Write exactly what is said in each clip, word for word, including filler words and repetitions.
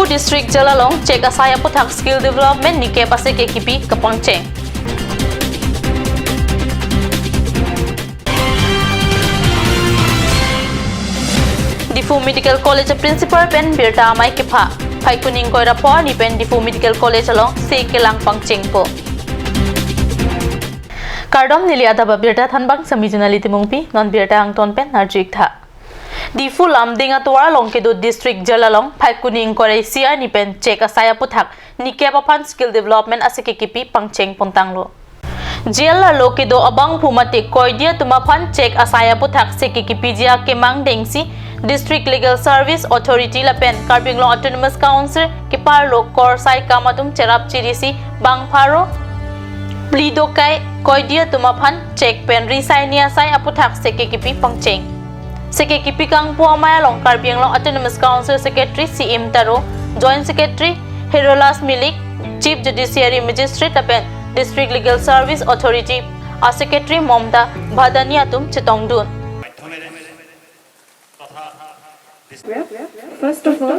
District Jail along check asai aputhak skill development nikep aseke kipi kapangcheng. Diphu Medical College Principal pen birta amei kepha. Phaikuni ingkoi ra pho arni pen Diphu Medical College along se kelang pangchengpo. Kardom, neli adap abirta thanbang Sami Junali Timungpi, non birta angton pen arju-ik tha. Diphu Lumding atovar along kedo District Jail along Phaikuni ingkoi ra isi arni pen check asai aputhak nikep aphan skill development aseke kipi pangcheng pontanglo. Jail arlo kedo abangphu mate koidi atum aphan check asai aputhak seke kipiji akemang dengsi District Legal Service Authority lapen Karbi Anglong Autonomous Council keparlo kor saikam atum cherap chirisi bang pharo phli dokai koidi atum aphan check pen risaini asai aputhak seke kipi pangcheng. Seke kipi kangpu amei along Karbi Anglong Autonomous Council Secretary C M Taro, Joint Secretary Herolas Milik, Chief Judiciary Magistrate lapen District Legal Service Authority a Secretary Momta Bhadani atum chetongdun. Well, first of all,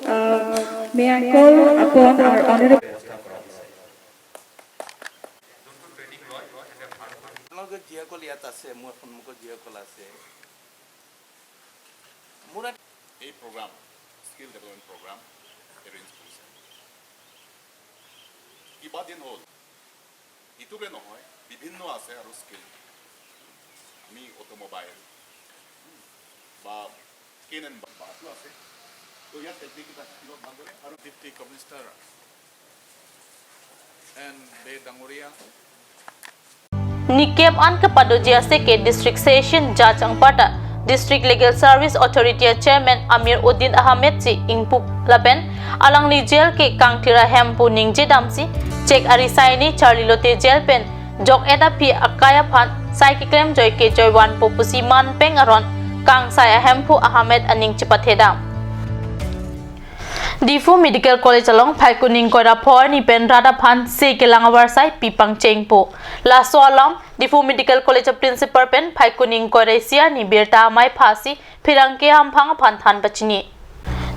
uh, may I call upon our honorable আপোনালোকৰ যিসকল ইয়াত আছে, মোৰ সন্মুখত যিসকল আছে, মোৰ ইয়াত এই programme, skill development programme arrange কৰিছে। কিবা দিন হ'ল, ইটোৱে নহয়, বিভিন্ন আছে আৰু স্কিল। আমি অট'মোবাইল বা স্কিন এণ্ড বাটো আছে। তো ইয়াত টেকনিক এটা শিকিব ভালদৰে আৰু ডিপ্টি কমিছনাৰ এণ্ড দে ডাঙৰীয়া। Nikep an kepadoji aseke District Session Judge anparta District Legal Service Authority a Chairman Amir Uddin Ahmed si ingpup lapen alangli jail ke kangthir ahemphu ningje damsi check arisaini charlilote jail pen jok-et aphi akai aphan sai keklem joi kejoi vanpo pusi manpeng aron kangsai ahemphu Ahmed aning chepathe dam. Diphu Medical College along Phaikuni ingkoi ra pho arni pen rat aphan se kelang avarsai pi pangchengpo. Laso alam Diphu Medical College a Principal pen Phaikuni ingkoi ra isi arni birta amei phasi pherangke hamphang aphan than pachini.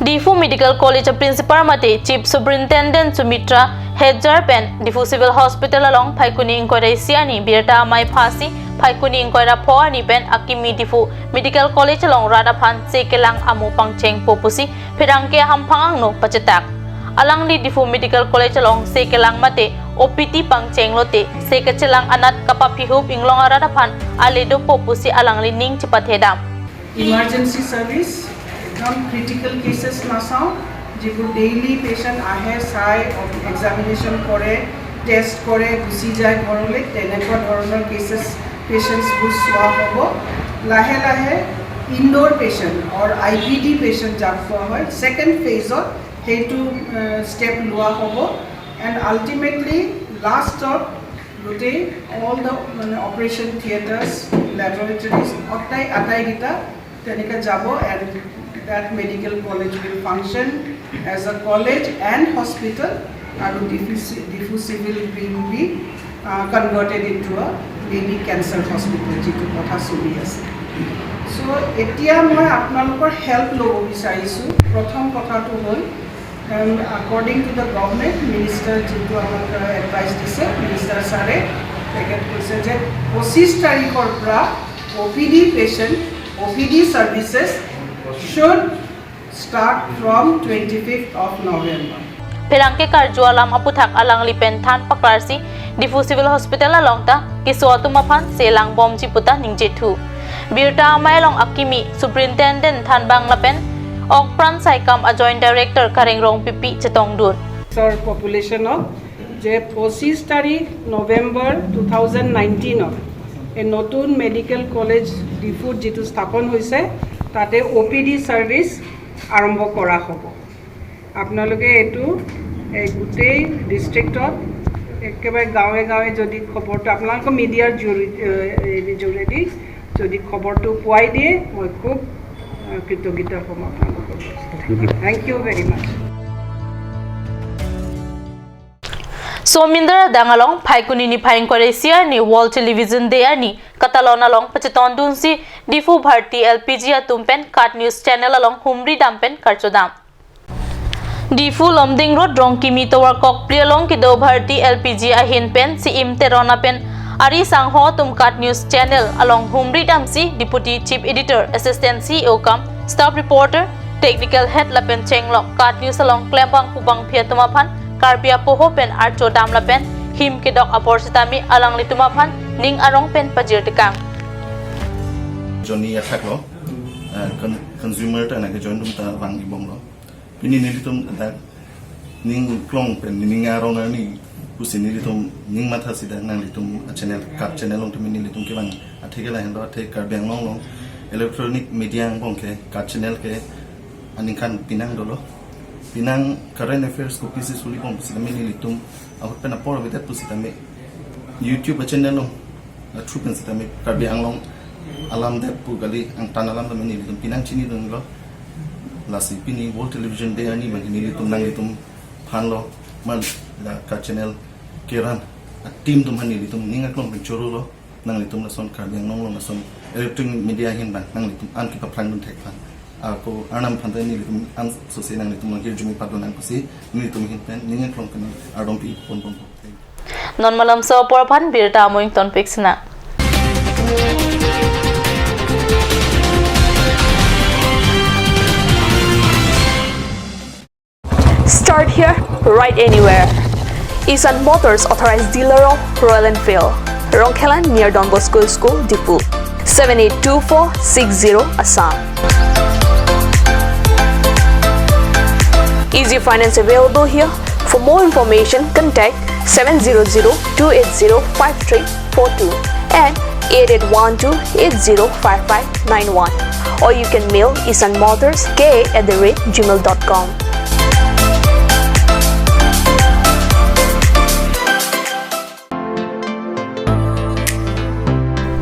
Diphu Medical College a Principal mate Chief Superintendent Sumitra Hezar pen Diphu Civil Hospital along Phaikuni ingkoi ra isi arni birta amei phasi Phaikuni ingkoi ra pho arni pen akimi Diphu Medical College along rat aphan se kelang amo pangchengpo pusi pherangke hamphang angno pachetak. Alangli Diphu Medical College along se kelang mate O P D pangchenglote se kachelang anat kapaphihup inglong arat aphan ale dopo pusi alangli ning chepathe dam. Emergency service, একদম critical cases নাচাওঁ, যিবোৰ daily patient আহে, চাই, এক্সামিনেশ্যন কৰে, টেষ্ট কৰে, গুচি যায় ঘৰলৈ, তেনেকুৱা ধৰণৰ কেছেছ, পেচেণ্টছবোৰ চোৱা হ'ব। লাহে লাহে indoor patient or I P D patient যাক কোৱা হয়, ছেকেণ্ড ফেজত সেইটো ষ্টেপ লোৱা হ'ব। এণ্ড আল্টিমেটলি লাষ্টত গোটেই অল দ্য মানে অপাৰেশ্যন থিয়েটাৰ্ছ, লেবৰেটৰীজ, আটাই আটাইকেইটা তেনেকে যাব। And that medical college will function as a college and hospital আৰু ডিফু চি-, Diphu civil wing be converted into a baby cancer hospital, যিটো কথা চলি আছে। চ' এতিয়া মই আপোনালোকৰ হেল্প ল'ব বিচাৰিছোঁ। প্ৰথম কথাটো হ'ল, and according to the government, minister যিটো আমাক এডভাইচ দিছে, মিনিষ্টাৰ ছাৰে, তেখেত কৈছে যে পঁচিছ তাৰিখৰ পৰা O' P D patient, O' P D services should start from twenty fifth of November. Pherangke karju alam aputhak alangli pen than paklarsi Diphu Civil Hospital along ta keso atum aphan se langbomji puta ningjithu. Birta amei along akimi Superintendent thanbang lapen Okpran Saikam a Joint Director Kareng Rongpipi chetongdun. ৰ পপুলেশ্যনক যে পঁচিছ তাৰিখ November two thousand নাইনটিনত এই নতুন medical college ডিফুত যিটো স্থাপন হৈছে, তাতে অ' পি ডি চাৰ্ভিচ আৰম্ভ কৰা হ'ব। আপোনালোকে এইটো এই গোটেই ডিষ্ট্ৰিক্টত একেবাৰে গাঁৱে গাঁৱে যদি খবৰটো আপোনালোকৰ মিডিয়াৰ জৰি-, এ, এ, যোগেদি যদি খবৰটো পোৱাই দিয়ে, মই খুব, এ, কৃতজ্ঞতা হ'ম আপোনালোকৰ। Thank you very much. Somindra dang along Phaikuni niphai ingkoi ra isi arni World Television Day arni katalon along pachetongdunsi Diphu Bharti L P G atum pen KAT News Channel along humri dam pen karcho dam. Diphu Lumding Road, Rongkimi Tovar Kokpli along kedo Bharti L P G ahin pen C M Teron lapen ari sangho atum KAT News Channel along humri damsi Deputy Chief Editor, Assistant C E O cum Staff Reporter, Technical Head lapen chenglok KAT News along klembang pubang phi atum aphan Karbi apoho pen archo dam lapen him kedok apor sitame alanglitum aphan ning arong pen pajir tekang. Journey athak lo, uh, con-, consumer ta nangkejoin atum ta vang ibom lo. Pini nelitum dak ning klong pen ning arong arni pusi nelitum ning matha sida nanglitum a channel, KAT Channel along tumi nelitum kevang athe ke lahen do, athe Karbi Anglong along electronic media angbong ke KAT Channel ke aningkan pinang dolo. Pinang current affairs kopisi suli bom sitame nelitum ahut pen apor avedet pusitame YouTube a channel along, a through pen sitame Karbi Anglong alam det pu kali angtan alam tame nelitum pinang chinidun lo. Lasi pini World Television Day arni abang nelitum nanglitum aphan lo, man la KAT Channel keran a team atum aphan nelitum ning aklong pen choro lo. Nanglitum lason Karbi Anglong along lason electronic media ahin abang nanglitum an kepaphrang dun thek aphan, ako Arnam aphan ta nelitum an sose nanglitum along hirjume padun nang pusi nelitum ahin pen ning aklong pen ardom pi pon pon pon. Non malomso apor aphan birta amoing tonpik sina. Start here, ride anywhere. Isan Motors authorized dealer of Royal Enfield, Rongkhelan near Don Bosco School, Diphu. Seven eight two four six zero, Assam. Easy finance available here. For more information, contact seven zero zero two eight zero five three four two and eight eight one two eight zero five five nine one, or you can mail isan motors K A at the rate gmail dot com.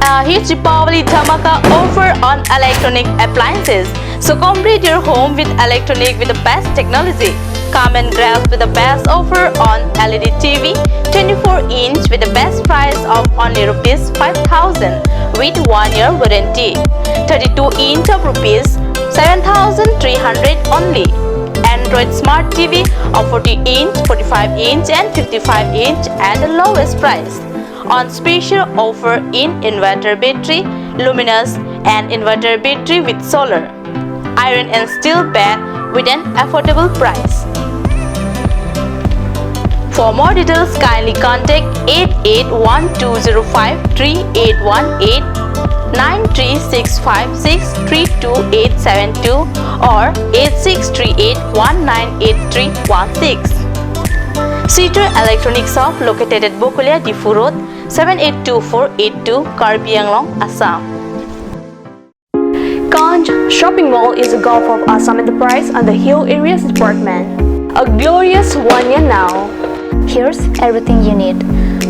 A huge Deepavali dhamaka offer on electronic appliances. So complete your home with electronic with the best technology. Come and grab with the best offer on L E D T V, twenty-four inch with the best price of only rupees five thousand with one year warranty. Thirty-two inch of rupees seven thousand three hundred only. Android smart T V of forty inch, forty-five inch and fifty-five inch at the lowest price. On special offer in inverter battery, luminous and inverter battery with solar, iron and steel bed with an affordable price. For more details, kindly contact eight eight one two zero five three eight one eight, nine three six five six three two eight seven two or eight six three eight one nine eight three one six. Sitor Electronic Shop located at Bokolia, Diphu Road, seven eight two four eight two, Karbi Anglong, Assam. Kanj Shopping Mall is a gulf of Assam Enterprise and the Hill Areas Department. A glorious one year now. Here's everything you need: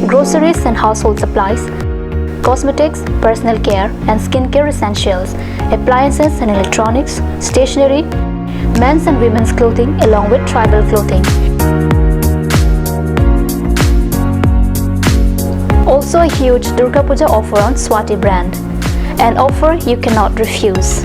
groceries and household supplies, cosmetics, personal care and skincare essentials, appliances and electronics, stationery, men's and women's clothing along with tribal clothing. Also a huge Durga Puja offer on Swati brand. An offer you cannot refuse.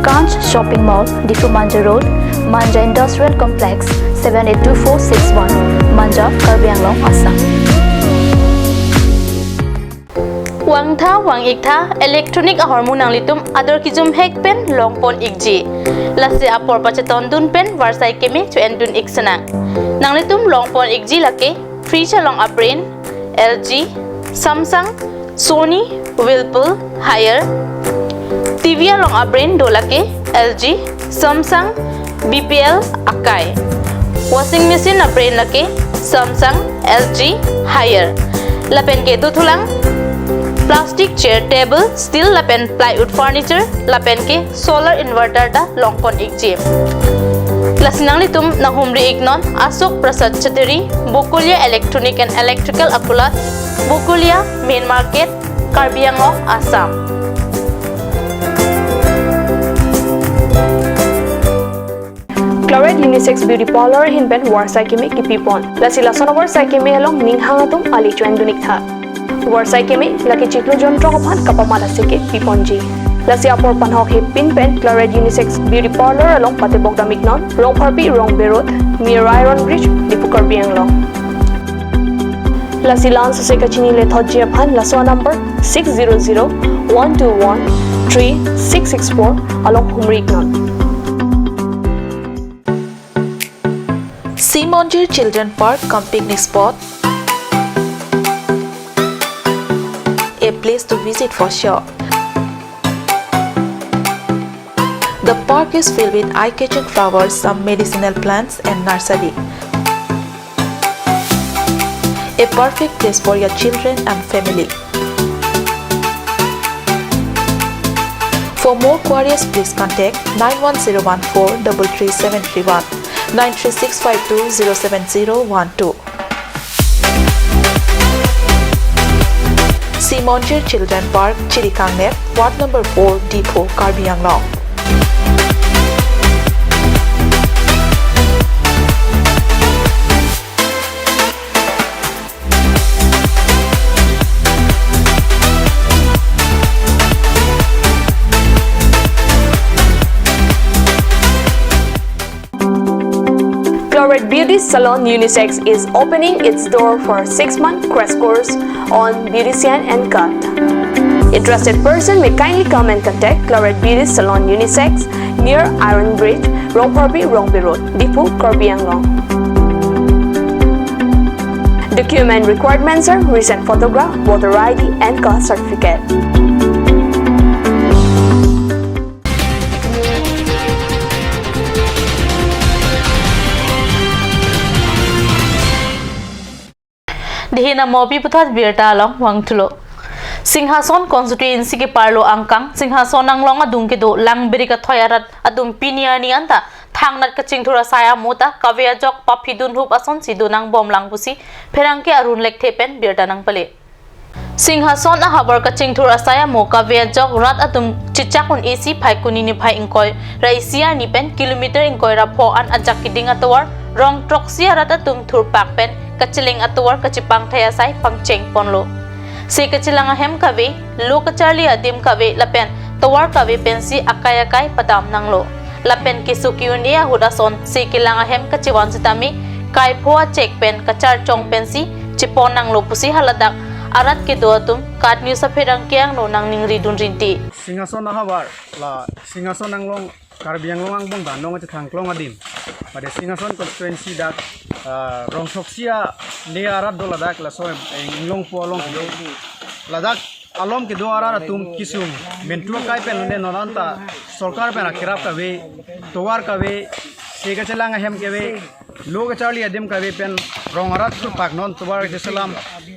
Kanj Shopping Mall, Diphu Manja Road, Manja Industrial Complex, seven eight two four six one, Manja, Karbi Anglong, Assam. Vangtha, vang-iktha, electronic ahormu nanglitum ador kejum hek pen longpon ikji. Lasi apor pachetondun pen varsai keme cho-endun ik sinang. Nanglitum longpon ikji lake fridge along a-brand L G, Samsung, Sony, Whirlpool, Haier. T V along a-brand do lake L G, Samsung, B P L, Akai. Washing machine a-brand lake Samsung, L G, Haier. Lapen ke dothulang plastic chair, table, steel lapen plywood furniture, lapen ke solar inverter ta longpon ikji. Lasi nanglitum nanghumri iknon Ashok Prasad Chattery, Bokolia Electronic and Electrical Akulat, Bokolia Main Market, Karbi Anglong, Assam. Red Unisex Beauty Parlor ahin pen varsai keme kipipon. Lasi lason avarsai keme along ning hang atum ale choin dunik tha. Varsai keme lake chiklo jontro aphan kapamat aseke piponji. Lasi apor panhok hepin pen Claret Unisex Beauty Parlor along patebok damiknon, Rongpharpi Rongbe Road, near Iron Bridge, Diphu, Karbi Anglong. Lasi la-an sose kachini lethotji aphan laso number six zero zero one two one three six six four along humri iknon. Simonjir Children Park cum picnic spot, a place to visit for sure. The park is filled with eye-catching flowers, some medicinal plants and nursery. A perfect place for your children and family. For more queries, please contact nine one zero one four double three seven three one, nine three six five two zero seven zero one two. Simonjir Children Park, Chirikangnep, Ward number four, Diphu, Karbi Anglong. Claret Beauty Salon Unisex is opening its door for six-month crash course on beautician and cut. Interested person may kindly come and contact Claret Beauty Salon Unisex near Iron Bridge, Rongpharpi Rongbe Road, Diphu, Karbi Anglong. Document requirements are recent photograph, voter I D and caste certificate. Dihina mobi puthot birta along vangthulo. Singhason constituency keparlo angkang, Singhason anglong adung kedo Langbirik athoi arat atum pini arni anta thangnat kachingthur asai amo ta kave ajok paphidun hup asonsi donang bomlang pusi pherangke Arun Lekthe pen birta nangpale. Singhason ahavar kachingthur asai amo kave ajok rat atum chichak un-esi Phaikuni niphai ingkoi ra isi arni pen kilometer ingkoi ra pho an ajak keding atovar rong throksi arat atum thurpak pen kacheleng atovar kachepangthai asai pangcheng ponlo. Se kachelang ahem kave, lo kacharli adim kave lapen tovar kave pensi akai akai padam nanglo. Lapen keso ke-un-e ahut ason se kelang ahem kachevan setame kaipho achek pen kacharchong pensi chepon nanglo pusi haladak arat kedo atum KAT News apherangke angno nangningri dun rinti. Singhason ahavar la Singhason anglong Karbi Anglong angbong danong achethang klong adim. Pada Singhason constituency dak, ah, rong throksi ale arat do ladak laso inglong po along kedo. Ladak along kedo arat atum kesung mentu akai pen hunde non anta sorkar pen akerap kave, tovar kave, se kachelang ahem kave, lo kacharli adim kave pen rong arat thurpak non tovar keselam.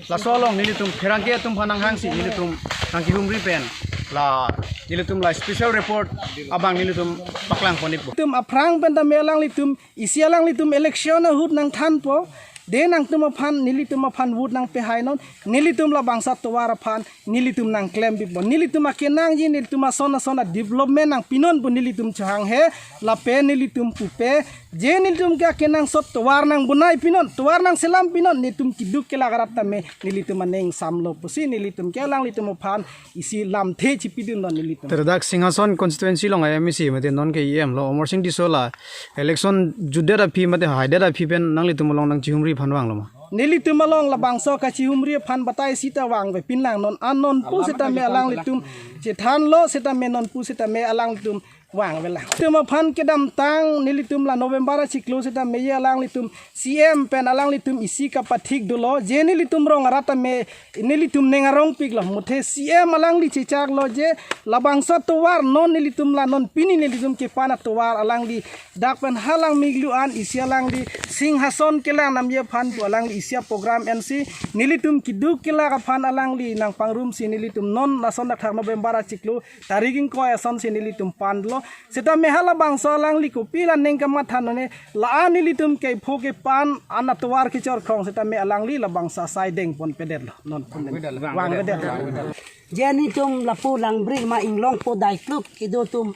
Laso along nelitum pherangke atum aphan nanghangsi nelitum nangkehumri pen la nelitum la special report abang nelitum paklang pon-ikpo. Nelitum aphrang pen tame alanglitum isi alanglitum election ahut nangthanpo. De nangtum aphan, nelitum aphan vote nangpehai non. Nelitum labangso atovar aphan nelitum nangklem bipo. Nelitum akenangji nelitum ason ason a-development nangpinon pu nelitum chehanghe. Lapen nelitum pupe, je nelitum ke akenangsot tovar nangbonai pinon, tovar nangselam pinon, nelitum keduk kelak arat tame nelitum aning samlo pusi nelitum ke alanglitum aphan isi lamthe chipidun non nelitum. Terdak Singhason constituency along a-MAC mate non ke EM lo Amarsing Tisso la election jutdet aphi mate haidet aphi pen nanglitum along nangchihumri aphan vanglo ma? Nelitum along labangso kachihumri aphan batai sita vangve pinlang non, anon pu setame alanglitum chethanlo setame non pu setame alanglitum vangvelang. Nelitum aphan kedamtang nelitum la November achiklo setame ye alanglitum CEM pen alanglitum isi kapathik dolo, je nelitum rong arat tame nelitum ning arongpiklo. Muthe CEM alangli chechaklo je labangso atovar non nelitum la non pini nelitum kepan atovar alangli dak pen halangmik lu an isi alangli Singhason kelang namji aphan pu alangli isi a-program ensi nelitum keduk kelak aphan alangli nangpangrumsi nelitum non lason dakthak November achiklo tarik ingkoi asonsi nelitum panlo. Setame halabangso alangli kopi la ning kamatha none la-an nelitum kepho kepan an atovar kechorkhong setame alangli labangso asai dengponpedetlo. Non pun vangvedetlo. Je nelitum lapu Langbirik ma inglong po daikluk kedo atum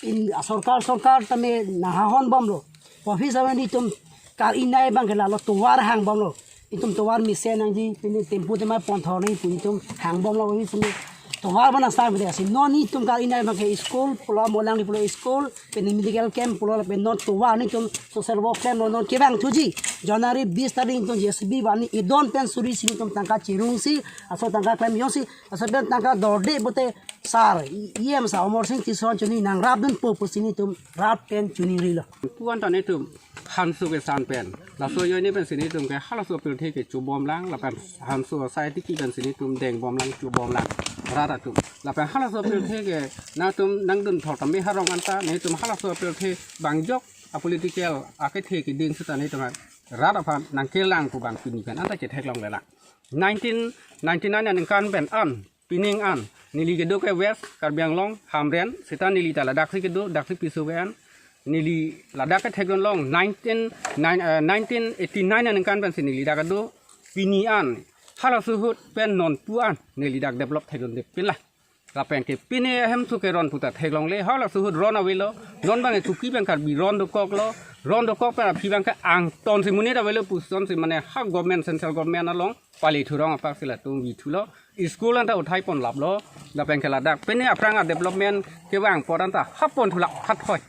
in sorkar sorkar tame nahahon bomlo. Office awan itum kar-inai abang ke lalo tovar hangbomlo. Itum tovar mesen nangji, pini tempo tema ponthor ni pu itum hangbomlo office ni. Tovar bana sa bide si non itum kar-inai abang ke school pulo, Molangri pulo school, pini medical camp pulo, pini non tovar ni itum social work camp lo non kevang thuji. January bis tarik itum J C B bani idon pen suri si itum tangka chirung si, aso tangka klem yong si, aso pen tangka dorde bote sar, E M sa Amarsing Tisso chuning nangrapdunpo pusi itum rap pen chuningrilo. Puan ta netum hanso ke san pen. Laso ajoine pensi netum ke halaso pirthe ke chubomlang, lapen hanso asai tiki pensi netum dengbomlang, chubomlang rat atum. Lapen halaso pirthe ke nangtum nangdunthor tame harong anta netum halaso pirthe bangjok a political akethe keding seta netum rat aphan nangkelang pu abang pini pen anta chetheklonglelang. Nineteen ninety-nine aningkan pen an pining an neli kedo ke West Karbi Anglong Hamren, seta neli ta ladak si kedo, dak si piso ke an. Neli ladak kethekdunlong nineteen, nine, eh, nineteen eighty-nine aningkan pensi neli dak kedo, pini an halaso ahut pen nonpu an neli dak develop thekdunde pinla. Lapen ke pini ahem su ke ron puta theklongle, halaso ahut ron avelo, non abang e Kuki abang Karbi ron dokoklo, ron dokok pen aphi abang ke angton si monit avelo, puson si mane ha government, central government along pali thurong apak si latum vi thulo, school anta uthai ponlaplo, lapen ke ladak pini aphrang a development kevang apot anta ha pon thulak hathoi.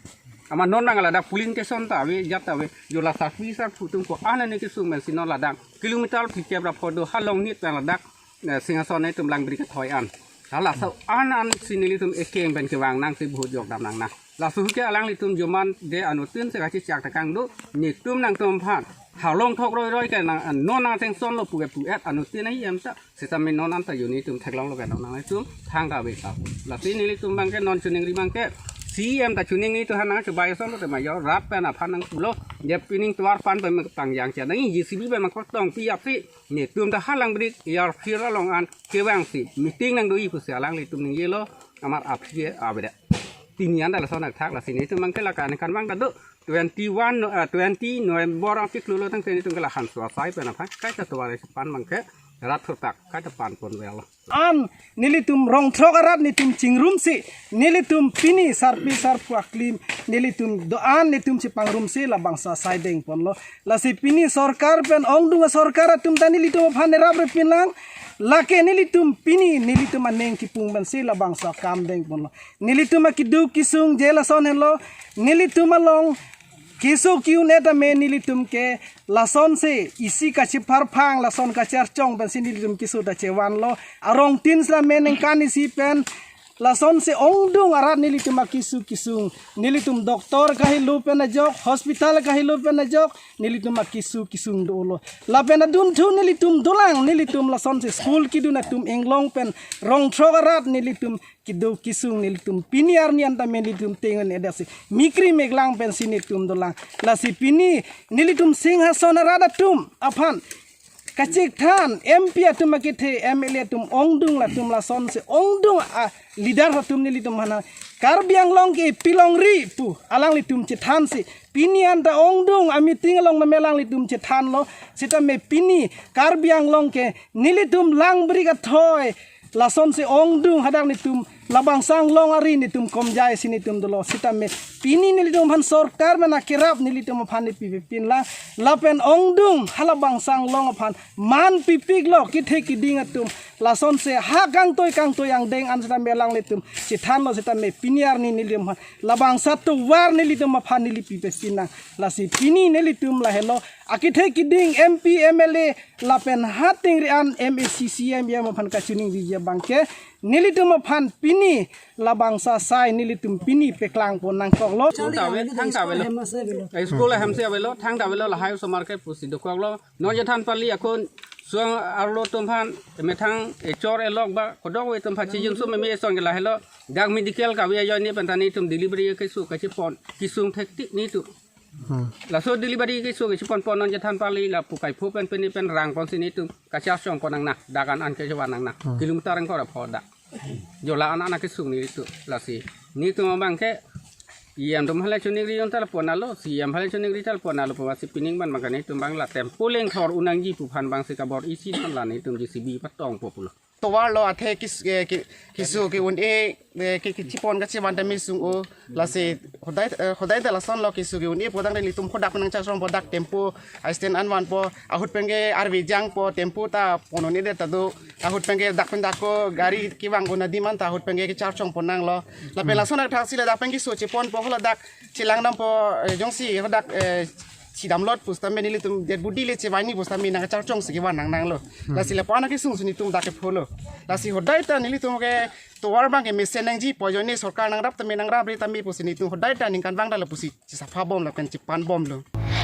Amat non abang ladak polling station ta ave, jat ta ave, jo la sarpi sarpo atum ko-an ne kesung pensi non ladak kilometer phlikep ra phodo ha Longnit abang ladak, eh, Singhason netum langbri kethoi an. Halaso an an si nelitum ekeng pen kevang nang si bahut jokdam nangnang. Laso ahut ke alanglitum joman de anuttin si kachechak tekang do, netum nangtum aphan halong thok roiroi ke nang non nang sengsonlo pu ke pu-et anuttin ahi em ta. Sitame non anta juni itum theklonglo ke non nangtum thangta ave ta. Lasi nelitum abang ke non chuningri abang ke C E M ta chuningri tu hanang chubai asonlo tema jo rap pen aphan nangpulo. Dia pining tovar pan pen pangjang cha nang J C B pen mangkok tong pi ap si netum ta ha langbri yar phir along an kevang si meeting nangdoi pusi alanglitum ningjelo, amar aphi ke aveda. Pini anta lason athak, lasi netum abang ke la kan kan abang ta do twenty-one no-, ah, twenty November ang piklulo tangte netum ke la hanso asai pen aphan kaita tovar pan abang ke rat thurtak kaita pan ponvelo. An nelitum rong throk arat netum chingrum si, nelitum pini sarpi sarpo aklim nelitum do-an netum chepangrum si labangso asai dengponlo. Lasi pini sorkar pen ongdung asorkar atum ta nelitum aphan nerap repinlang. Lake nelitum pini nelitum aning kipung pensi labangso akam dengponlo. Nelitum akeduk kesung je lason henlo. Nelitum along keso ke-un-e tame nelitum ke lasonsi isi kachepharphang, lason kacharchong pensi nelitum keso ta chevanlo. Arong tin sla menengkan isi pen lasonsi ongdung arat nelitum akeso kesung. Nelitum doctor kahelo pen ajok, hospital kahelo pen ajok, nelitum akeso kesung dolo. Lapen adunthu nelitum dolang, nelitum lasonsi school kedun atum inglong pen rong throk arat nelitum keduk kesung nelitum pini arni anta nelitum tengon edaksi mikri meklang pensi netum dolang. Lasi pini nelitum Singhason arat atum aphan kachekthan M P atum akethe, M L A atum ongdung latum lasonsi ongdung a leader atum nelitum hana Karbi Anglong ke pilongri pu alanglitum chethan si pini anta ongdung a meeting along mame alanglitum chethanlo. Sitame pini Karbi Anglong ke nelitum langbri kethoi lasonsi ongdung hadak netum labangso anglong ari netum komjai si netum dolo. Sitame pini nelitum aphan sorkar mena kerap nelitum aphan nepi pepinlang. Lapen ongdung halabangso anglong aphan man pipiklo kethe keding atum. Lasonsi ha kangtoi kangtoi angdeng an sitame alanglitum chethanlo, sitame pini arni nelitum aphan labangso tovar nelitum aphan neli pi pepinlang. Lasi pini nelitum lahelo akethe keding M P, M L A lapen ha tengri an M A C, C M, E M aphan kachiningri abang ke nelitum aphan pini labangso asai nelitum pini peklangpon nangkoklo. Thangta ave, thangta avelo. Eh, school ahem si avelo, thangta avelo, lahai osomar ke pusi dokoklo. Non chethan pali ako suang arlo atum aphan methang echor elok ba kodok ave atum aphan chijun sum meme eson ke lahelo. Dak medical kave ajoine pen ta netum delivery keso kachepon kesung thektik netum. Hmm. Laso delivery keso kachepon pon non chethan pali lapu kaipho pen pini pen rang ponsi netum kachachongpon nangnang, dak an an kechevan nangnang. Hmm. Kilometer angkor apho dak. Jo la an an kesung netum. Lasi netum abang ke E M atum hale chuningri un ta lapu nalo, C M hale chuningri ta lapu nalo, pemasi pining ban abang ke netum abang la tempo lengthor un nangji pu aphan abang si kabor isi aphan la netum J C B patongpo pulo. tovar lo athe kis-, eh, ki-, keso ke-un-e, eh, ke-, kechipon kachevan tame sung-o. Lasi hodai, eh, hodai ta lasonlo, keso ke-un-e pu tangte nelitum hadak nangcharchongpo, dak tempo a-stand an vanpo, ahut pen ke arve jangpo, tempo ta pon un-edet ta do, ahut pen ke dak pen dak ko gari kevang ko nadim an ta ahut pen ke kecharchongpon nanglo. Lapen lason akthaksi ladak pen keso cheponpo, hala dak chelang dampo, eh, jongsi hadak, eh, chidamlot pusitame nelitum dead body le chevanji pusitame nangcharchongsi kevan nang nanglo. Lasi lapu-an akesung si nelitum dak kepholo. Lasi hodai ta nelitum ke tovar abang ke mesen nangji pu ajoine sorkar nangrap tame nangrapre tame pusi nelitum hodai ta ningkan vang ta lapusi chesapha bom lapen chepan bomlo.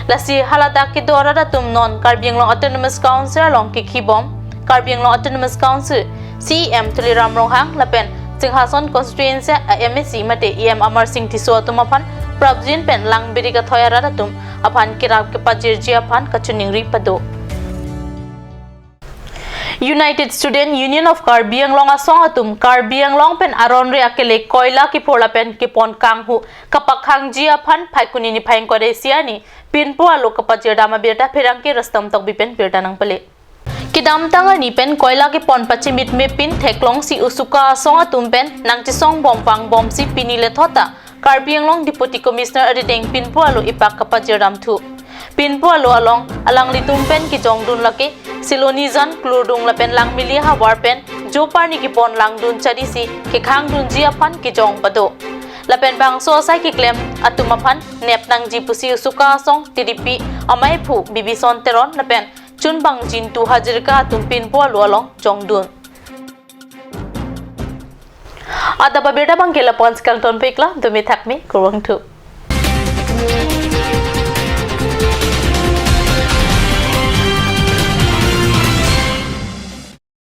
Lasi haladak kedo arat atum non Karbi Anglong Autonomous Council along kekhi bom, Karbi Anglong Autonomous Council C E M Tuliram Ronghang lapen Singhason constituency a-M A C mate E M Amarsing Tisso atum aphan prapjin pen lang biri kathoi arat atum aphan kerap kepajirji aphan kachiningri pado. United Student Union of Karbi Anglong asong atum Karbi Anglong pen aron re akele koila kiphur lapen kepon kanghu kapakhangji aphan Phaikuni niphai ingkoi ra isi arni pinpo alo kapajirdam abirta pherangke Rustam Tokbi pen birta nangpale. Kedamtang arni pen koila kepon pachimit me pin theklongsi Usuka asong atum pen nangchesong bom vang bomsi pini lethot ta Karbi Anglong Deputy Commissioner arideng pinpo alo ipak kapajirdam thu. Pinpo alo along alanglitum pen kejongdun lake Silonijan, Klurdung lapen Langmili havar pen joparni kepon langdun chadisi kekhangdunji aphan kejong pado. Lapen bangso asai keklem atum aphan nep nangji pusi Usuka asong T D P amaiphu Bibison Teron lapen chunbang Jintu Hazarika atum pinpo alo along jongdun. Adap abirta abang ke lapu-an si kangtonpiklo, dumi thakmi, kurvangthu.